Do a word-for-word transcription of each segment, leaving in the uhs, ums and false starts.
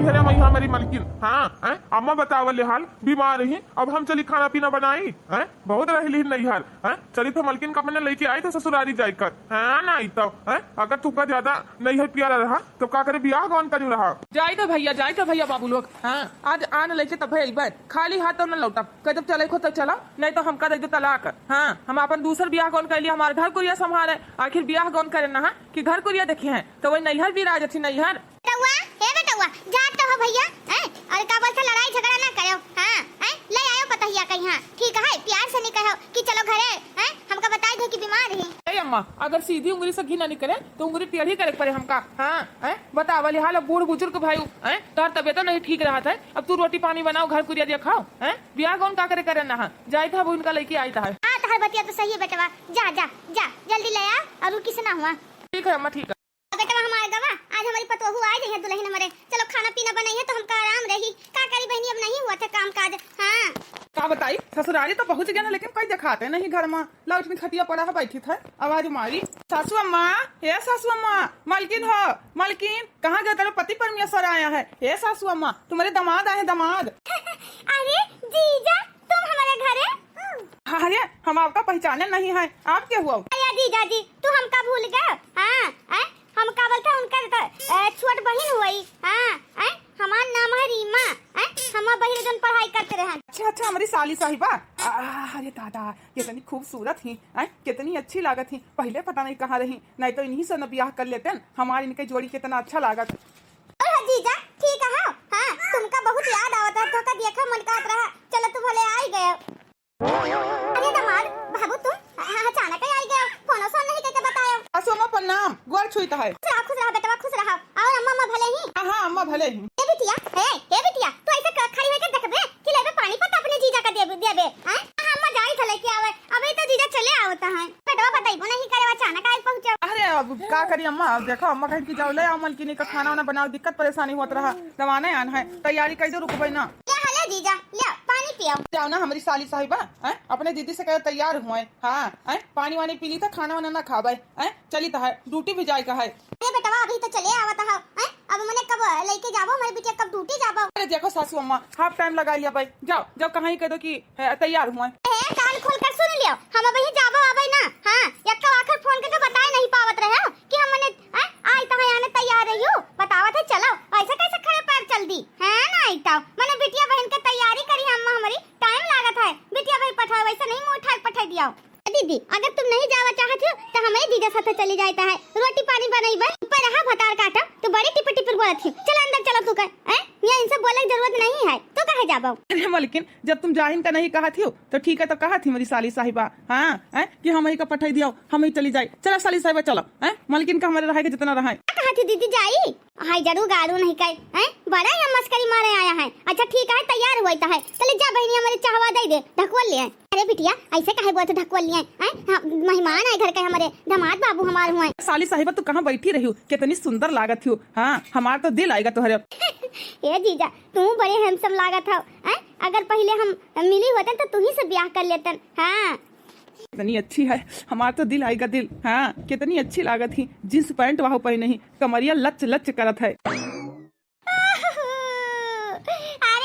अरे वही हमारी मलकिन, हाँ, हैं? अम्मा बतावल हाल, बीमार ही, अब हम चली खाना पीना बनाई, हैं? बहुत रहली ही नैहर, हैं? चली तो मलकिन का अपने लेके आई तो ससुरारी जाइकर, हाँ, ना आई तो, हैं? अगर तुमका ज्यादा नैहर प्यारा रहा, तो का करे बियाह गौन करू रहा? जाई तो भैया, जाई तो भैया बाबू लोग, हाँ, आज आन लेके तब अइबे, खाली हाथ तो न लौटब, कह जब चले को तो चला, नहीं तो हमका दे दो तलाक, हाँ, हम अपन दूसर बियाह गौन कर लिया, हमार घर कुरिया संभाले, आखिर बियाह गौन करे ना, हाँ, कि घर कुरिया देखे हैं, तो वही नैहर भी राज अच्छी नैहर। बेटौआ, हे बेटौआ, जात तो हो भैया, हैं? और का बोलते लड़ाई झगड़ा ना करो, हाँ, हैं? ले आयो पतोहिया कहीं, हाँ, ठीक है, प्यार से नहीं कहो कि चलो घरे, हैं? हमका बताई दे कि बीमार ही। ए अम्मा, अगर सीधी उंगली से घी ना निकले तो उंगली टेढ़ी करे के पड़े हमका, हाँ, हैं? बतावल हाल, अब बूढ़ बुजुर्ग भाई, हैं? तोहर तबियत नहीं ठीक रहत है, अब तू रोटी पानी बनाओ, घर कुरिया दिया खाओ, हैं? बियाह गौन का करे करे ना है, जाइत है अब उनका लेके आइत है। हाँ, तोहर बतिया तो सही है बेटवा, जा, जा, जा, जल्दी ले आ और उ किस ना हुआ। ठीक है अम्मा, ठीक है। बेटवा हमार गवा, आज हमारी पतोहू आ जाइए दुल्हन हमारे। चलो खाना पीना बनाइए तो हमका आराम रही। का करी बहनी, अब नहीं हुआ था काम काज। हाँ। का बताई, ससुरारी तो पहुँच गया ना, लेकिन कोई देखाते नहीं घर में। लाओ इतनी खटिया पड़ा है, बैठी था, आवाज मारी। सासू अम्मा, हे सासू अम्मा, मलकिन हो, मलकिन, कहाँ गए तेरे पति परमेश्वर आया है? हे सासू अम्मा, तुम्हारे दामाद आए हैं, दामाद। अरे जीजा, तुम हमारे घरे? अरे, हम आपका पहचाने नहीं है, आप के हुआ? अरे जीजा जी, तू हमका भूल गए? हाँ, हैं? हम का बोलते हैं, उनकर त, ए, छोट बहिन हुई। हाँ, हैं? हमार नाम है रीमा। हैं? हमार बहिन जन पढ़ाई करते रहन। अच्छा, अच्छा, हमारी साली साहिबा। आ, अरे दादा, कितनी खूबसूरत ही, हैं? कितनी अच्छी लागत ही। पहले पता नहीं कहाँ रही, नहीं तो इन्हीं से न बियाह कर लेते न। हमार इनके जोड़ी कितना अच्छा लागत। और जीजा, ठीक है? हाँ, तुमका बहुत याद आवत है, तोहका देखा मन कहत रहा। चलो, तू भले आ ही गए। अरे दामाद, बाबू तुम, हाँ, अचानक ही आई गए, फोनो सोन नहीं करके बतायो। सासू अम्मा प्रणाम, गोर छुइत है। खुश रहा, खुश रहा बेटवा, खुश रहा। और अम्मा, अम्मा भले ही? हाँ, हाँ, अम्मा भले ही। ए बिटिया, ए, ए बिटिया, तू ऐसे क-, खड़ी होके देखबे कि लेबे पानी पत्ता अपने जीजा का देबे, देबे, हैं? हाँ, अम्मा जाई था लेके आवे, अबे तो जीजा चले आवता है। बेटवा बताइबो नहीं करे, अचानक आई पहुँचे। अरे अब का करी अम्मा, अब देखो अम्मा कहीं की जाओ ले आओ मलकिनी का खाना वाना बनाओ, दिक्कत परेशानी होत रहा, दवाने आन है, तैयारी कर दो, रुकबे ना। ले हले जीजा, ले पानी पियो। जाओ ना हमारी साली साहिबा, हैं? अपने दीदी से कहे तैयार हुए, हाँ, हैं? पानी वानी पी ली तो खाना वाना ना खाबे, हैं? चली तो है, ड्यूटी भी जाए का है। अरे बेटवा, अभी तो चले आवत है, हैं? अब मने कब लेके जाबो हमारे बिटिया, कब ड्यूटी जाबो? अरे देखो सासू अम्मा, हाफ टाइम लगा लिया भाई, जाओ, जाओ कहाँ ही कह दो कि, है, तैयार हुए। ए, कान खोल कर सुन लियो, हम अबही जाबो आबे ना, हाँ? यक्का आखिर फोन करके बताए नहीं पावत रहे हो कि हम मने, हैं? आई तो है आने तैयार रही हो, बतावत है चलो, ऐसे कैसे खड़े पैर चल दी, है ना? आई तो मने बिटिया बहन के तैयारी करी हम हमारी, टाइम लागत है, बिटिया बहन पठाओ, वैसे नहीं मुँह उठा के पठा दिया। दीदी, अगर तुम नहीं जावा चाहत हो, तो हमें जीजा साथे चली जाए तो है। रोटी पानी बनइबे, ऊपर रहा भतार काटा, तो बड़ी टिपर टिपर बोलत ही। चल अंदर चलो तू कर, हैं? ये इनसे बोले की जरूरत नहीं है, तो कहे जाबो? अरे मलकिन, जब तुम जाहिन का नहीं कहत हो, तो ठीक है, तो कहत ही मेरी साली साहिबा, हाँ, हैं? कि हम ही का पठाई दियो, हम ही चली जाए। चलो साली साहिबा, चलो, हैं? मलकिन का हमारे रहे के जितना रहा है। का कहत ही दीदी जाई? हाय जरू गाड़ू नहीं कहे, हैं? बड़ा ही मस्करी मारे आया है। अच्छा ठीक है, तैयार हुआ तो है। चले जा बहनी, हमारे चाहवा दे दे, ढकवल ले आए। अरे बिटिया, ऐसे काहे बोलत ढकवल लिए, हैं? हाँ, मेहमान आए घर के, हमारे दामाद बाबू हमार हुए। साली साहिबा, तू कहाँ बैठी रही हो? कितनी सुंदर लागत हो। हाँ, हमार तो दिल आएगा तोहरे। ए जीजा, तू बड़े handsome लागत हो, हैं? अगर पहले हम मिली होते तो तू ही से ब्याह कर लेतन। हाँ। कितनी अच्छी है, हमार तो दिल आएगा दिल। हाँ, कितनी अच्छी लागत ही। जींस पैंट वाह पहने ही, कमरिया लच लच करत है। अरे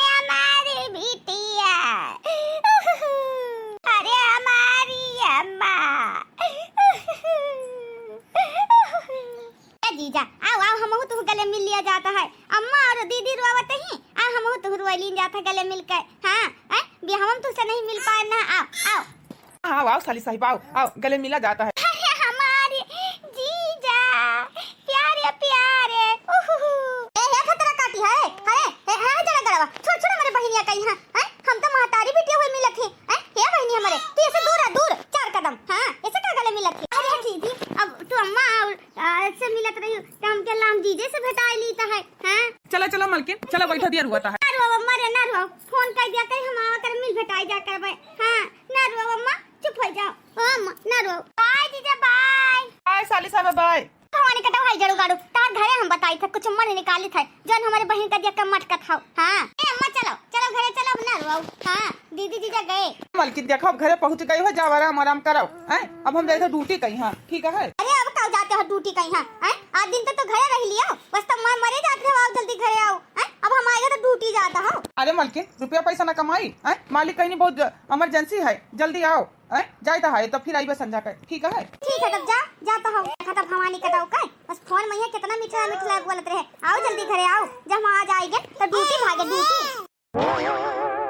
हमारी बिटिया, अरे हमारी अम्मा। ए जीजा, आओ, आओ, हमहू तुह गले मिल लिया जाता है। अम्मा और दीदी रोवत ही, आ हमहू तुह रोए लीन जाता गले मिलकर। हाँ, हैं? बियाहवा में तुझसे नहीं मिल पाए ना, आओ, आओ। आओ, आओ साली साहिबा, आओ, आओ, गले मिला जाता है। अरे हमारी जीजा, प्यारे प्यारे, उहुहु। ए, हे भतरा काटी है, अरे, ए, हे जरा गड़वा, छोड़, छोड़ हमारे बहिनिया का यहाँ, हैं? हम तो महतारी बिटिया हुई मिलत ही, हैं? हे बहिनी हमारे, तू ऐसे दूर है, दूर, चार कदम, हाँ, ऐसे का गले मिलत ही? अरे दीदी, अब तू अम्मा और, आ, से मिलत रही, तो हम के लाम जीजे से भेटाई ली तो है, हाँ? चला, चला मलकिन, चला बैठा दिया रुआ ता है। ना रो अम्मा रे, ना रो, फोन कर दिया कहीं हम आवा कर मिल भेटाई जा करबे, हाँ, ना रो अम्मा। चुप हो जाओ। ओ अम्मा, ना रो। बाय जीजा, बाय। बाय साली साहब, बाय। भवानी का दवाई जड़ू गाड़ू, तार घरे हम बताई थे, कुछ मन निकाली थे, जौन हमारे बहन का दिया के मटकत हो। हाँ। ए अम्मा, चलो, चलो घरे चलो, अब ना रो। हाँ, दीदी जीजा गए। मलकिन देखो, अब घरे पहुँच गई हो, जाओ आराम, आराम करो। हैं? अब हम जाए थे ड्यूटी कहीं, हाँ, ठीक है? अरे अब का जाते हो ड्यूटी कहीं, हाँ? हैं? आज दिन तो, तो घरे रह लियो, बस तो मर, मरे जाते हो, आओ जल्दी घरे आओ। हैं? अब की जाता हो? अरे मलकिन, रुपया पैसा ना कमाई, हैं? मालिक कहीं बहुत ज-, emergency है, जल्दी आओ, हैं? जाता है तो फिर आइबे संझा के, ठीक है? ठीक है, तब जा, जाता हो। देखा तब भवानी का दाऊ का, बस फोन में ये कितना मिठला मिठला बोलत रहे। आओ जल्दी घरे आओ, जब हम आ जाएंगे तो ड्यूटी भागे, ड्यूटी।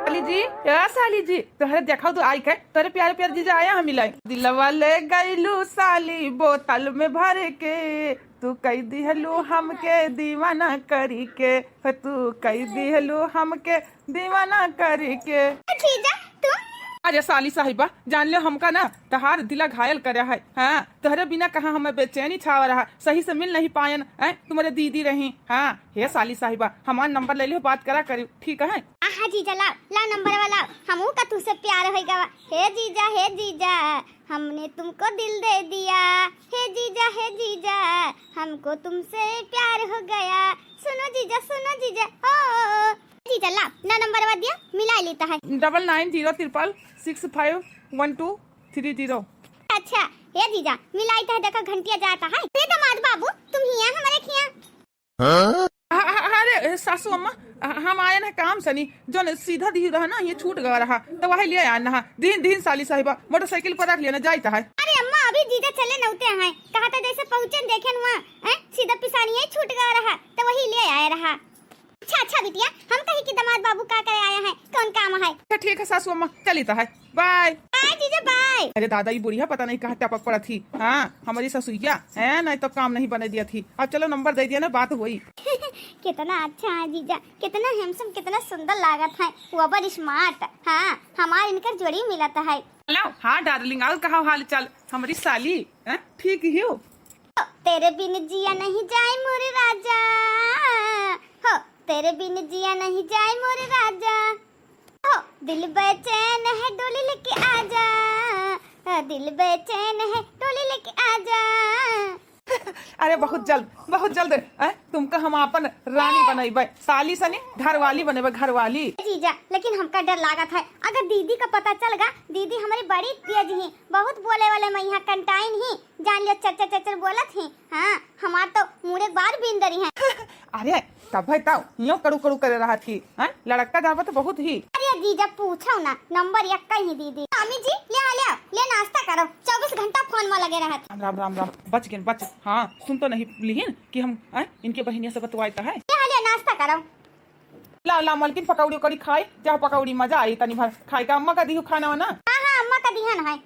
साली जी, ए साली जी, तोहरे देखो तो आई के, तोहरे प्यारे प्यारे जीजा आया हम मिलाई। दिलवा ले गईलू साली बोतल में भर के, तू कई दिहलू हमके दीवाना करी के, हो तू कई दिहलू हमके दीवाना करी के। जीजा, तू? अरे साली साहिबा, जान ले हमका ना तहार दिला घायल करे है। हाँ, तोहरे बिना कहाँ हमें बेचैनी छावा रहा, सही से मिल नहीं पायन, हैं? तुम्हारे दीदी रही। हाँ, हे साली साहिबा, हमार नंबर ले लियो, बात करा करी, ठीक है? आहा जीजा, लाओ, लाओ नंबर वाला, हमहू का तुझसे प्यार होई गवा। हे जीजा, हे जीजा, हमने तुमको दिल दे दिया। हे जीजा, हे जीजा, हमको तुमसे प्यार हो गया। सुनो जीजा, सुनो जीजा, ओ। जीजा, लाओ, ना नंबर वा दिया, मिला लेता है। Double nine zero triple six five one two three zero। अच्छा, हे जीजा, मिलाई तो है, देखो घंटिया जाता है। हे दामाद बाबू, तुम हिया हमारे खिया। हाँ? अ-, अ-, अरे, सासू अम्मा, अ, हम आए ना काम सनी, जो न सीधा दी रहा ना, ये छूट गवा रहा, तो वही ले आए ना। दीन, दीन साली साहिबा, मोटरसाइकिल पर रख लिया ना, जाइत है। अरे अम्मा, अभी जीजा चले नौते हैं, कहा था जैसे पहुँचे देखे हुआ, हैं? सीधा पिसानी ये छूट गवा रहा, तो वही ले आए रहा। अच्छा, अच्छा बिटिया, हम कही कि दामाद बाबू का करे आया है, कौन काम है? अच्छा, ठीक है सासू अम्मा, चली तो है, बाय। बाय जीजा, बाय। अरे दादा, ये बुढ़िया पता नहीं कहाँ टपक पड़ा थी। हाँ, हमारी ससुइया है, नहीं तो काम नहीं बने दिया थी। अब चलो नंबर दे दिया ना, बात हुई। कितना अच्छा है जीजा, कितना handsome, कितना सुंदर लागत है, वो अबर smart। हाँ, हमार इनकर जोड़ी मिलत है। हेलो, हाँ डार्लिंग, और कहा हाल चाल हमारी साली, हैं? ठीक ही हो? हो, तेरे बिन जिया नहीं जाए मोरे राजा, हो, तेरे बिन जिया नहीं जाए मोरे राजा, हो, दिल बेचैन है डोली लेके आजा, हो, दिल बेचैन है डोली लेके आजा। अरे बहुत जल्द, बहुत जल्द, हैं? तुमका हम आपन रानी बनइबे, साली सनी घरवाली बनइबे, घरवाली। जीजा, लेकिन हमका डर लागत है, अगर दीदी का पता चल गा, दीदी हमारी बड़ी तेज ही, बहुत बोले वाले में यहाँ कंटाइन ही, जान लियो चर चर चर चर बोलत ही। हाँ, हमार तो मुड़े बार बीन डरी है। अरे तब है तब यूं कड़ू कड़ू करे रहत ही, हैं? लड़का दावत बहुत ही। अरे जीजा पूछो ना, नंबर एक का ही दीदी। स्वामी जी, ले आ, ले आ, ले नाश्ता करो, चउबीस घंटा फोन में लगे रहत। राम राम राम राम, बच गेन बच। हाँ, सुन तो नहीं लिहिन कि हम, हैं, इनके बहिनिया से बतवाइत है। ले आ, ले नाश्ता करो। ला ला मलकिन, पकौड़ी उकौड़ी खाई, जा पकौड़ी, मजा आई तनी भर खाई का। अम्मा का दिहू खाना वाना? हाँ हाँ, अम्मा का दिहन है।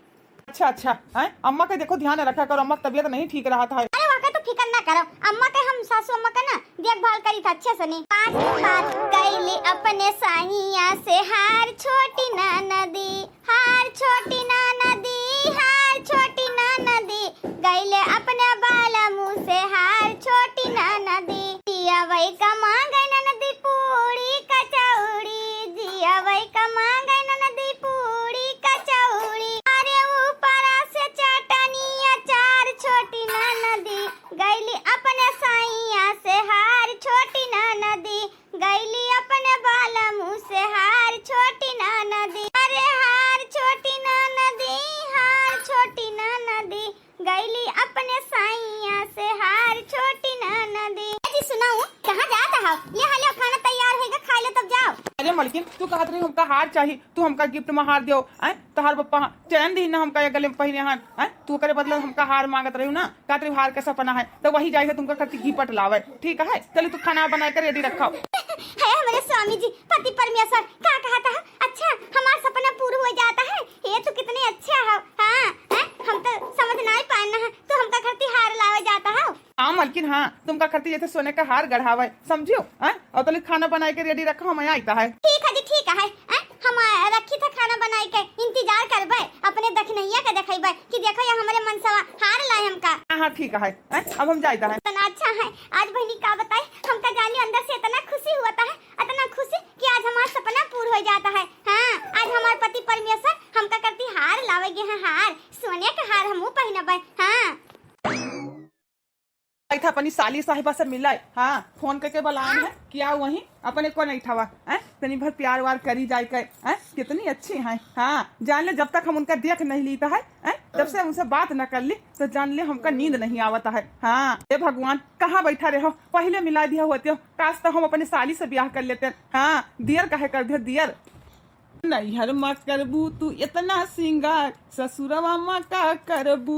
अच्छा अच्छा, हैं? अम्मा के देखो ध्यान रखा करो, अम्मा की तबीयत नहीं ठीक रहत है। अरे वह का तो फिकर ना करो, अम्मा के हम सासू अम्मा का ना देखभाल करी था अच्छे से नहीं। पाँच दिन बाद कैली अपने साइया से हार छोटी ननदी, हार छोटी ननदी, हार छोटी ननदी, गईले अपने बालमू से हार छोटी ननदी। जिया वही कमा गई ननदी पूड़ी कचौड़ी, जिया वही कमा गई ननदी पूड़ी कचौड़ी। अरे ऊपरा से चटनी अचार छोटी ननदी, गईली अपने साइया से हार छोटी ननदी, गईली अपने बालमू से हार छोटी ननदी। अरे हार छोटी ननदी, हार छोटी ननदी, गईली अपने साइया से हार छोटी ननदी। ए जी सुनाऊ, कहाँ जात हो? ले हाले खाना तैयार होइगा, खा लो तब जाओ। अरे मलकिन, तू कहत रही हमका हार चाही, तू हमका gift में हार दियो, हैं? तोहार पप्पा चैन दी ना हमका ये गले में पहिने हन, हैं? तू ओकरे बदले हमका हार मांगत रही ना, कहत रही हार के सपना है, तो वही जाइए तुमका खातिर gift लावे, ठीक है? चलो तू खाना बना के ready रखो। है हमारे स्वामी जी, पति परमेश्वर, का कहता है? अच्छा, हमार सपना पूरा हो जाता है। ये तो कितने अच्छे हो, हाँ, हैं? हम तो समझ नहीं पाए ना, तू हमका खातिर हार लावे जाता हो। हाँ मलकिन, हाँ, तुमका खातिर जैसे सोने का हार गढ़ावे, समझियो, हैं? और तले खाना बनाए के ready रखो, हम यहाँ आइता है। ठीक है जी, ठीक है, हैं? हम, अ, रखी था खाना बनाए के, इंतजार करबे, अपने दखनैया के देखैबे कि देखो ये हमारे मनसवा हार लाए हमका। हाँ, हाँ, ठीक है, हैं? अब हम जाइता है। इतना अच्छा है, आज बहनी का बताई, हमका जानी अंदर से इतना खुशी हुआ था, इतना खुशी कि आज हमार सपना पूर हो जाता है। हाँ, आज हमार पति परमेश्वर हमका करती हार लावे गे हैं, हार, सोने का हार हमहू पहिनबे। हाँ। आई था अपनी सास अली साहिबा से मिलाए, हाँ, फोन करके बुलान है कि आओ वहीं अपने को नहीं ठवा, हैं? तनी भर प्यार वार करी जाए के, हैं? कितनी अच्छी हैं, हाँ। जान ले, जब तक हम उनका देख नहीं लीता है, हैं? जब से उनसे बात न कर ली, तो जान ले, हमका नींद नहीं आवता है, हाँ। हे भगवान, कहाँ बैठा रहे हो, पहले मिला दिया होते हो, काश तो हम अपने साली से ब्याह कर लेते, हाँ। दियर काहे कर दियो, दियर। नैहर मा करबू तू इतना सिंगार, ससुरवा मा का करबू?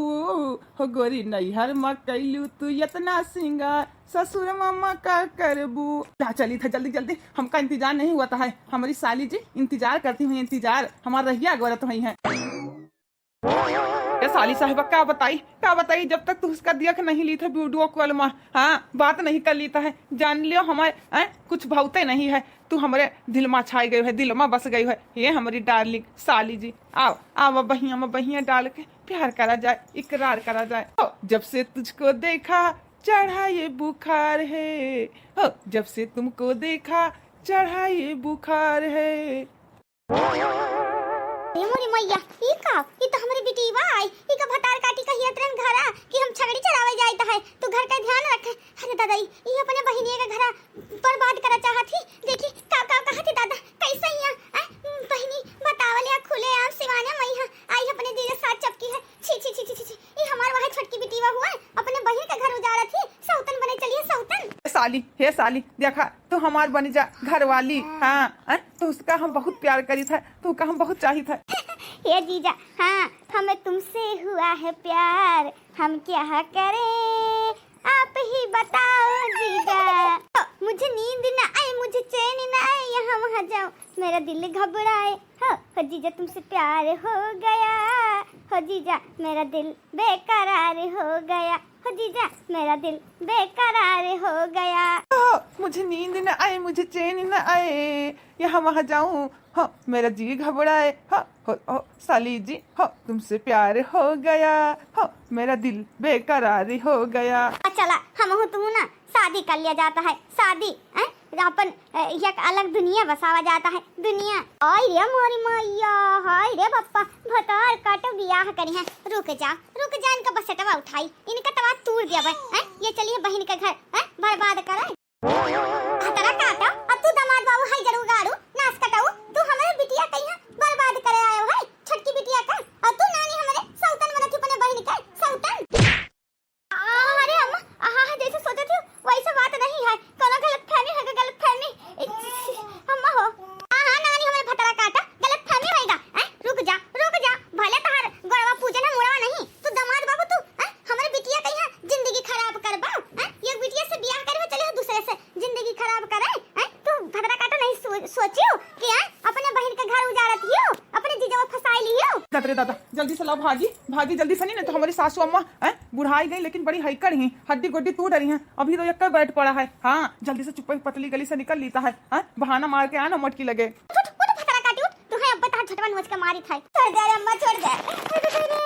हो गोरी, नैहर मा कैलू तू इतना सिंगार, ससुरवा मा का करबू? जा चली था जल्दी जल्दी, हमका इंतजार नहीं हुआ था है। हमारी साली जी इंतजार करती हुई, इंतजार, हमार रहिया गोरत हुई है। ए साली साहिबा, का बताई, का बताई, जब तक तू उसका देख नहीं ली था वीडियो कॉल मा, हाँ, बात नहीं कर ली था है, जान लियो हमारे, हैं, कुछ भौते नहीं है। तू हमरे दिल मा छाई गई है, दिल मा बस गई है। ये हमारी डार्लिंग साली जी, आओ, आओ, अब बहिया में बहिया डाल के प्यार करा जाए, इकरार करा जाए। ओ, जब से तुझको देखा चढ़ा ये बुखार है, ओ, जब से तुमको देखा चढ़ा ये बुखार है। ए मोरी मैया, ई का? ई तो हमरे बिटिया आई, ई का भतार काटी कहियत रहन घरा कि हम छगड़ी चरावे जाइत है, तू घर का ध्यान रखे। अरे दादा, ई, ई अपने बहिनिया के घरा बर्बाद करा चाहत ही। देखी का, का कहत ही दादा, कैसे हिया, आ, बहिनी बतावल या खुले आम सिवाने मई है, आई अपने दिल साथ चपकी है। छी, छी, छी, छी, छी, छी, ई हमार वह छोटकी बिटिया हुआ, अपने बहिन के घर उजाड़त ही, सौतन बने चलिए सौतन। हे साली, हे साली, देखा, तू हमार बन जा घर वाली। हाँ, हैं? तो उसका हम बहुत प्यार करी था, तो का हम बहुत चाही था। हे जीजा, हाँ, हमें तुमसे हुआ है प्यार, हम क्या करें, आप ही बताओ जीजा। ओ, मुझे नींद न आए, मुझे चैन न आए, यहाँ वहाँ जाऊं, मेरा दिल घबराए। हो, हो जीजा, तुमसे प्यार हो गया, हो जीजा, मेरा दिल बेकरार हो गया, हो जीजा, मेरा दिल बेकरार हो गया। हो, मुझे नींद न आए, मुझे चैन न आए, यहाँ वहाँ जाऊं, हो, मेरा जी घबराए, हो, हो, हो, साली जी, हो, तुमसे प्यार हो गया, हो, मेरा दिल बेकरार हो गया। अच्छा ला, हम हूँ तू ना शादी कर लिया जाता है, शादी, हैं? अपन, ए, एक अलग दुनिया बसावा जाता है, दुनिया। हाय रे मोरी मैया, हाय रे बप्पा, भतार काटो बियाह करी है। रुक जा, रुक जा, इनका बसेटवा उठाई, इनका तवा तूर दिया बे, हैं? ये चलिए बहिन के घर, हैं? बर्बाद करे। भतार काटो, अब तू दामाद बाबू है जरू गाड़ू, नास कटाऊ, तू हमरे बिटिया कहिया बर्बाद करे आयो है, छोटकी बिटिया का, और तू नानी हमरे सौतन बनत ही अपने बहिन के, सौतन। अरे अम्मा, आहा, जैसे सोचत ही वैसे बात नहीं है, कोनो गलतफहमी है, गलतफहमी। ए, अम्मा हो। हाँ, हाँ, नानी हमरे भतार काटा, गलतफहमी होएगा। हैं? रुक जा, रुक जा, भले तहार गोड़वा पूजे ना मुड़वा नहीं, तू दामाद बाबू तू, हैं? हमरे बिटिया कहिया जिंदगी खराब करबा, हैं? ये बिटिया से बियाह करे हो, चले हो दूसरे से जिंदगी खराब करे, हैं? तू भतार काटा नहीं सो-, सोचियो कि, हैं? अपने बहिन के घर उजाड़त हियो, अपने जीजा में फंसाई लियो। दादा रे दादा, जल्दी से लाओ भागी, भागी जल्दी से, नहीं, नहीं तो हमारी सासू अम्मा, हैं, बुढ़ाई गई लेकिन बड़ी हैकड़ ही, हड्डी गोड्डी तू डरी हैं, अभी तो एक बैठ पड़ा है। हाँ, जल्दी से चुप्पे पतली गली से निकल लेता है, हैं, बहाना मार के आना मटकी लगे। उठ, उठ, उठ, भतार काटी, उठ, तू है अब तहार झटवा नोच के मारी खाई। छोड़ दे रे अम्मा, छोड़ दे। अरे, अरे,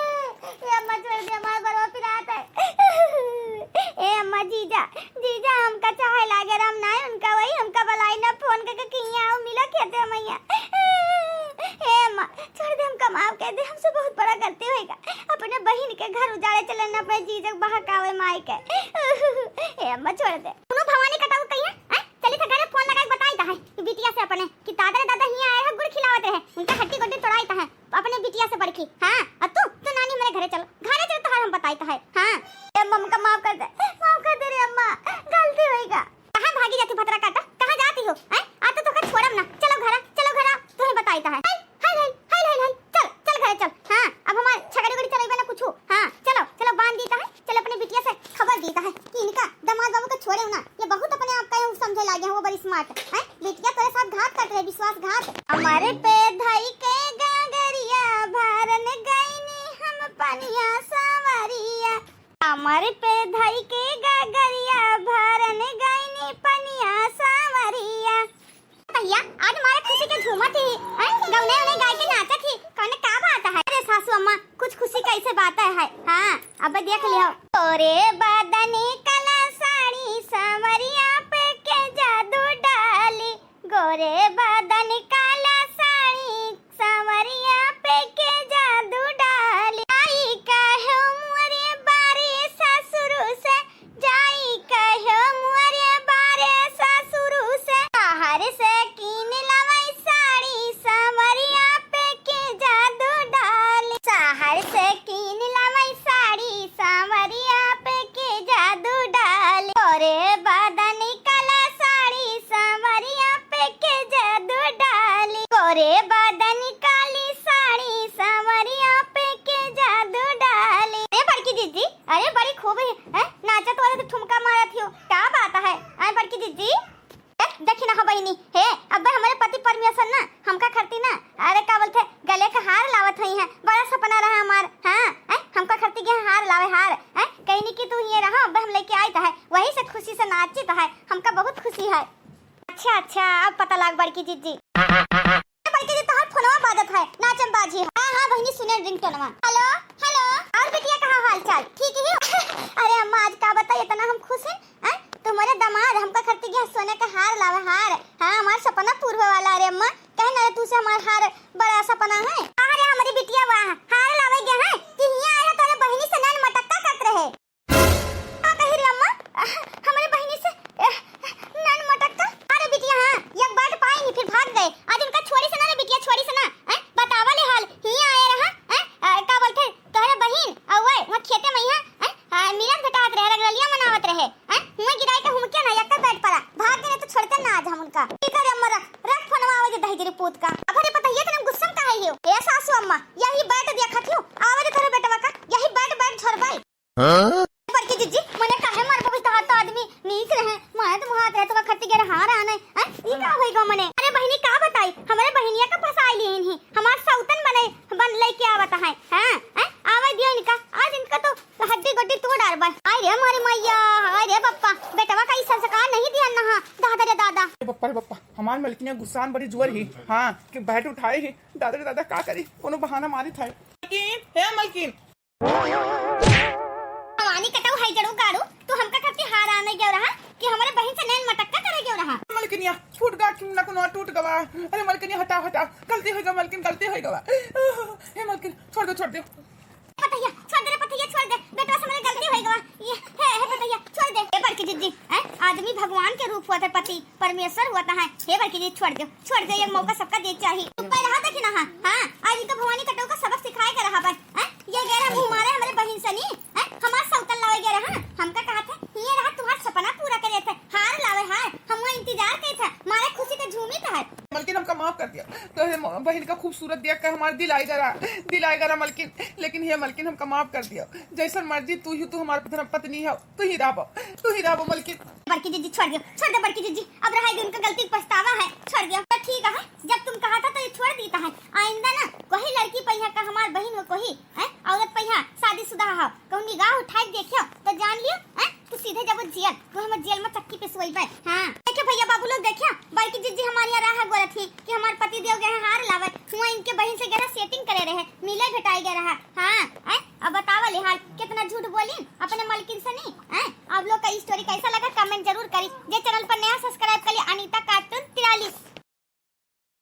ए अम्मा, छोड़ दे, हमारा गलवा पिरात है। ए अम्मा, जीजा, जीजा, हमका चाहे लागे राम नाय, उनका वही, हमका बलाई ना, फोन करके कहिया आओ, मिला खेते मैया। ए अम्मा, छोड़ दे, हमका माफ कर दे, हमसे बहुत बड़ा गलती होएगा। अपने बहिन के घर उजाड़े चलन, अपने जीजा के बहकावे माई के। ए अम्मा, छोड़ दे। सुनो भवानी कटाऊ कहिया, हैं? चली था घरे फोन लगाई बताई ता है कि बिटिया से अपने कि दादा रे दादा हिया आए है, गुड़ खिलावत रहे, उनका हड्डी गोड्डी तोड़ाई ता है। अपने बिटिया से बड़की। हाँ, और तू, तू नानी हमरे घरे चलो, घरे चलो, तोहार हम बताई तो है। हाँ, ए अम्मा, हमका माफ कर दे, माफ कर दे रे अम्मा, गलती होएगा। कहाँ भागी जाती भतार काटा, कहाँ जाती हो? हैं? आ तो तोका छोड़म ना, चलो घरा, चलो घरा, तुम्हें बताई तो है। हाय, हाय, हाय, हाय, हाय, चल, चल घरे चल। हाँ, अब हमार छगड़ी उड़ी चलेबे ना कुछ। हाँ, चलो, चलो बांध दी तो है, चलो अपने बिटिया से खबर दी तो है कि इनका दामाद बाबू को छोड़े ना, ये बहुत अपने आप का यूं समझे लागे हैं, वो बड़ी स्मार्ट है। बिटिया तोरे साथ घात करत रहे, विश्वासघात। कमर पे धई के गगरिया भरन गईनी हम पनिया सांवरिया। कमर पे धई के गगरिया भरन गईनी पनिया सांवरिया। भैया, आज हमारे खुशी के झूमत ही, हैं? गौने उन्हें गाय के नाचत ही, कौन का बात है? अरे सासू अम्मा, कुछ खुशी कैसे बात है? हाँ, अब देख लियो। तोरे बदनी कला साड़ी सांवरिया पे के जादू डाली, गोरे बदन काला साड़ी, सांवरिया पे के जादू डाली। आई कहो मोरे बारे ससुर से, जाई कहो जीजी, ए, देखी ना हो बहिनी, हे, अब्बे हमरे पति परमेश्वर ना, हमका खरती ना, अरे का बोलते, गले का हार लावत हई हैं, बड़ा सपना रहा हमार, हाँ, ए, हमका खरती के हार लावे हार, ए, कहनी कि तू हिये रहा, अब्बे हम लेके आइत है, वही से खुशी से नाचित है, हमका बहुत खुशी है। अच्छा, अच्छा, अब पता लाग बड़की जीजी। बड़की जी, तोहार फोनवा बाजत है, नाचम बाजी है। हाँ, हाँ, बहिनी, सुने रिंगटोनवा। हेलो, हेलो, और बिटिया, कहाँ हाल चाल? ठीक ही हो? अरे अम्मा, आज का बताई, इतना हम खुश हैं, हैं? तुम्हारे दामाद हमका खरती गया सोने का हार लावे, हार। हाँ, हमार सपना पूरा वाला। अरे अम्मा, कहे ना रे, तू से हमार हार बड़ा सपना है। अरे हमारी बिटिया, वाह, हार लावे गया है कि हियाँ आया तोरे बहिनी से नैन मटक्का करत रहे। का कही रे अम्मा? हमरे बहिनी से, ए, नैन मटक्का? अरे बिटिया, हाँ, एक बैट पाई नहीं, फिर भाग गए। आज इनका छोड़ी से ना रे बिटिया, छोड़ी से ना, हैं? बतावा ले हाल, हियाँ आए रहा, हैं? आ, का बोलते, तोहरे बहिन, अउए, वहाँ खेते में यहाँ, हैं? आ, मिलत भेटात रहे, रंगरलिया मनावत रहे, हैं? हुआँ गिराई के हुमके ना, एक बैट पड़ा, भाग गए तो छोड़ते ना आज हम उनका। ठीक है रे अम्मा, रख, रख फोनवा, आवे दे दहिजरी पूत का। अब अरे पता ये तने गुस्सा में काहे हो? ए सासू अम्मा, यही बैट देखत हो, आवे दे तोहरे बेटवा का, यही बैट, बैट झोरबाई। हाँ? बड़की जीजी, मने काहे मारबो, बिस्तार तो आदमी नीक रहे, मारे तो मुहात रहे, तो का खरती गेर हार आने, हैं? ई का होई गो मने? अरे बहिनी, का बताई, हमरे बहिनिया का फंसाई लीन ही, हमार सौतन बने, बन लेके आवत है, हाँ? हैं? आवे दियो इनका, आज इनका तो हड्डी गोड्डी तोड़ डारबे। आय रे हमारे मैया, आय रे पप्पा, बेटवा का ई संस्कार नहीं दिया ना, हाँ, दादा रे दादा। ए पप्पा रे पप्पा, हमार मलकिनिया गुस्सान बड़ी जोर ही, हाँ, कि बैट उठाए ही, दादा रे दादा, का करी, कोनो बहाना मारी था। मलकिन, हे मलकिन, भवानी कटाऊ है जड़ू गाड़ू, तू हमका खातिर हार आने गयो रहा कि हमरे बहिन से नैन मटक्का करे गयो रहा? मलकिनिया, छूट गा, क्यों ना कोनो टूट गवा। अरे मलकिनिया, हटा, हटा, गलती होई गवा मलकिन, गलती होई गवा। हे मलकिन, छोड़ दो, छोड़ दो। पतैया, छोड़ दे रे पतैया, छोड़ दे, बेटवा से मेरे गलती होई गवा। ये, हे, हे पतैया, छोड़ दे। ए बड़की जीजी, हैं? आदमी भगवान के रूप होत है, पति परमेश्वर होत है। हे बड़की जीजी, छोड़ दे, छोड़ दे, ये मौका सबका दे चाही। चुप रहा, देखी ना, हाँ, हाँ, आज ई तो भवानी कटाऊ का सबक सिखाए के रहा बस, हैं? ये गैर हम मारे हमरे बहिन सनी, हैं? हमार सौतन लावे गए रहा, हमका कहा थे, ये रहा तुम्हार सपना पूरा करे थे, हार लावे हार, हम वहाँ इंतजार करे थे, मारे खुशी के झूमी थे। मलकिन हमका माफ कर दिया, तो हे म-, बहिन का खूबसूरत देख के हमार दिल आए गरा, दिल आए गरा मलकिन, लेकिन हे मलकिन हमका माफ कर दिया, जैसन मर्जी तू ही, तू हमार पत्न-, पत्नी हो, तू ही रहबो, तू ही रहबो मलकिन। बड़की जीजी छोड़ दियो, छोड़ दे बड़की जीजी, अब रहाई दे उनका गलती के पछतावा है, छोड़ दियो। तो ठीक है, जब तुम कहा था तो ये छोड़ देता है, आइंदा ना कोई लड़की पहिया का हमार बहिन हो कोई, हैं, औरत पहिया शादीशुदा हो, कहूँ निगाह उठाए देखियो तो जान लियो, हैं, तू सीधे जब जेल, तू हम जेल में चक्की पिसवैबे। हाँ, देखियो भैया बाबू लोग, देखियो बड़की जीजी हमारे यहाँ रहा गोरत ही कि हमार पति देव गए हैं हार लावे, हुआ इनके बहिन से गए रहा सेटिंग करे रहे, मिले भेटाए गए रहा। हाँ, हैं, अब बतावा ले हाल, कितना झूठ बोली अपने मलकिन से नहीं, हैं? आप लोग का ई स्टोरी कैसा लगा, कमेंट जरूर करी। जे चैनल पर नया, सब्सक्राइब कर ली। अनीता